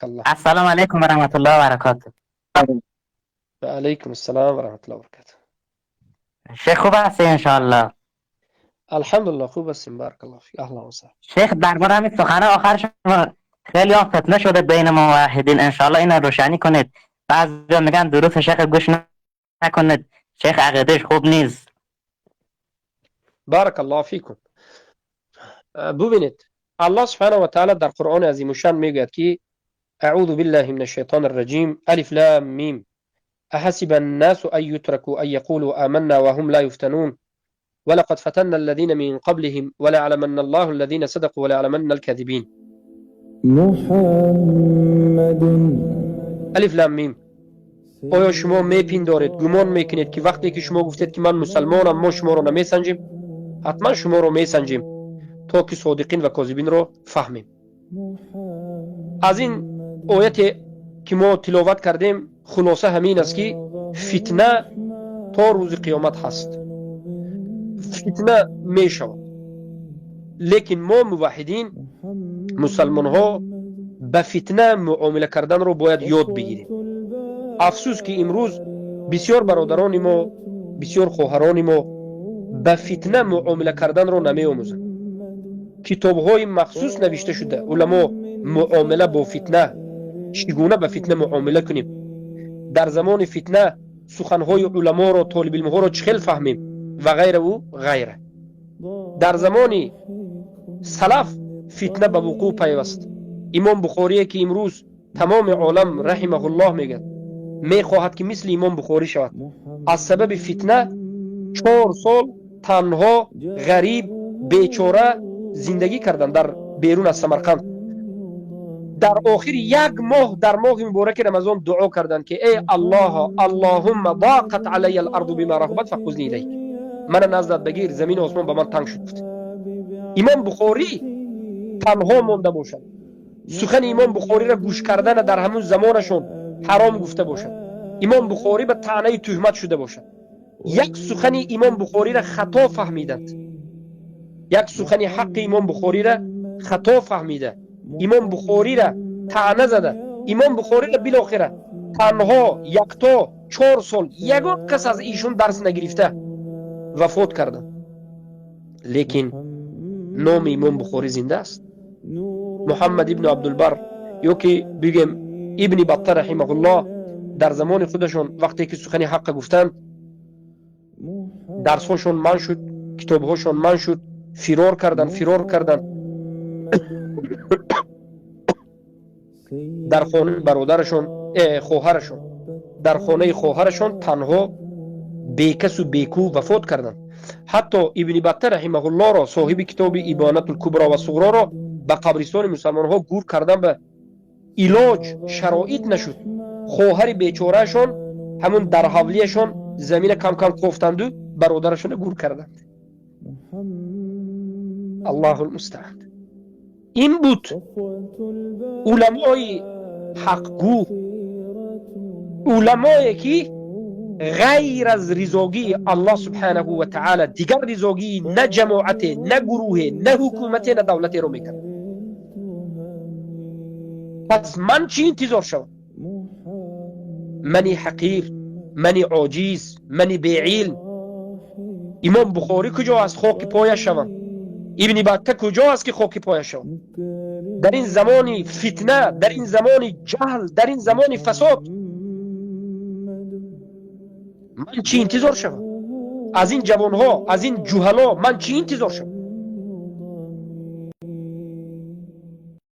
الله. السلام علیکم و رحمت الله و برکاته. و علیکم السلام و رحمت الله و برکاته. شیخ، خوب هستی انشاءالله؟ الحمدلله، خوب هستیم، بارک الله فیک، اهلا و سهلا. شیخ، درباره همین سخن آخر شما، خیلی هم فتنه شده بین موحدین، انشاءالله اینا روشنی کنید. بعضی میگن دروس شیخ گوش نکنید، شیخ عقیدهش خوب نیست. بارک الله فیکم. ببینید، الله سبحانه و تعالی در قرآن عظیم الشان میگوید که اعوذ بالله من الشیطان الرجیم، الف لام میم، احسب الناس ان يتركوا ان يقولوا آمنا وهم لا يفتنون ولقد فتنا الذين من قبلهم وليعلمن الله الذين صدقوا وليعلمن الكاذبين. محمد. الف لام میم. оё шумо мепиндоред, гумон мекунед, ки вақте ки шумо гуфтед, ки ман мусалмонам, мо шуморо намесанҷем? Ҳатман шуморо месанҷем, то ки содиқин ва козибинро фаҳмем. Аз ин ояте ки мо тиловат кардем, хулоса ҳамин аст, ки фитна то рӯзи қиёмат ҳаст, фитна мешавад, лекин мо муваҳҳидин, мусалмонҳо, ба фитна муомила карданро бояд ёд бигирем. Афсӯс, ки имрӯз бисёр бародарони мо, бисёр хоҳарони мо ба фитна муомила карданро намеомӯзанд. Китобҳои махсус навишта шуда, уламо, муомила бо фитна, чӣ гуна ба фитна муомила кунем, дар замони фитна суханҳои уламоро, толибилмҳоро чӣ хел фаҳмем ва ғайраву ғайра. Дар замони салаф фитна ба вуқӯъ пайваст. Имом Бухорие, ки имрӯз тамоми олам раҳимаҳуллоҳ мегӯяд, мехоҳад, ки мисли Имом Бухорӣ шавад, аз сабаби фитна 4 сол танҳо, ғариб, бечора зиндагӣ карданд дар берун аз Самарқанд. Дар охири як моҳ, дар моҳи мубораки Рамазон, дуо карданд, ки эй Аллоҳо, اللهم ضاقت علي الأرض بما رحبت فخذني إليك, мана наздат багир, замину осмон ба ман танг шуд, гуфт. Имом Бухорӣ танҳо монда бошад, сухани Имом Бухориро гӯш кардана дар ҳамун замонашон ҳаром гуфта бошад, Имом Бухорӣ ба таънаи туҳмат шуда бошад, як сухани Имом Бухориро хато фаҳмиданд, як сухани ҳаққи Имом Бухориро хато фаҳмида, Имом Бухориро таъна зада, Имом Бухориро билохира танҳо, якто, 4 сол ягон кас аз ишон дарс нагирифта вафот карданд, лекин номи Имом Бухорӣ зинда аст. Муҳаммад ибну Абдулбар ё ки бигем Ибни Батта раҳимаҳуллоҳ, дар замони худашон вақте ки сухани ҳаққа гуфтанд, дарсҳошон манъ шуд, китобҳошон манъ шуд, фирор карданд, фирор карданд, дар хонаи бародарашон, хоҳарашон, дар хонаи хоҳарашон танҳо, бекасу бекӯ вафот карданд. Ҳатто Ибни Батта раҳимаҳуллоҳро, соҳиби китоби Ибонатулкубро ва Суғроро, ба қабристони мусалмонҳо гур кардан ба илоҷ шароит нашуд. Хоҳари бечораашон ҳамун дар ҳавлияшон замина кам кам кофтанду бародарашона гур карданд. الله المستعان. Ин буд уламои ҳақгӯ, уламое ки ғайр аз ризогии Аллоҳ субҳанаҳу ва таъала дигар ризогии на ҷамоате, на гурӯҳе, на ҳукумате, на давлатеро мекард. Пас ман чӣ интизор шавам? Мани ҳақир, мани оҷиз, мани беилм. Имом Бухорӣ куҷо аст, хоки пояш шавам? Ибни Батта куҷо аст, ки хоки пояш шавам? Дар ин замони фитна, дар ин замони ҷаҳл, дар ин замони фасод ман чӣ интизор шавам? Аз ин ҷавонҳо, аз ин ҷуҳало ман чӣ интизор шавам?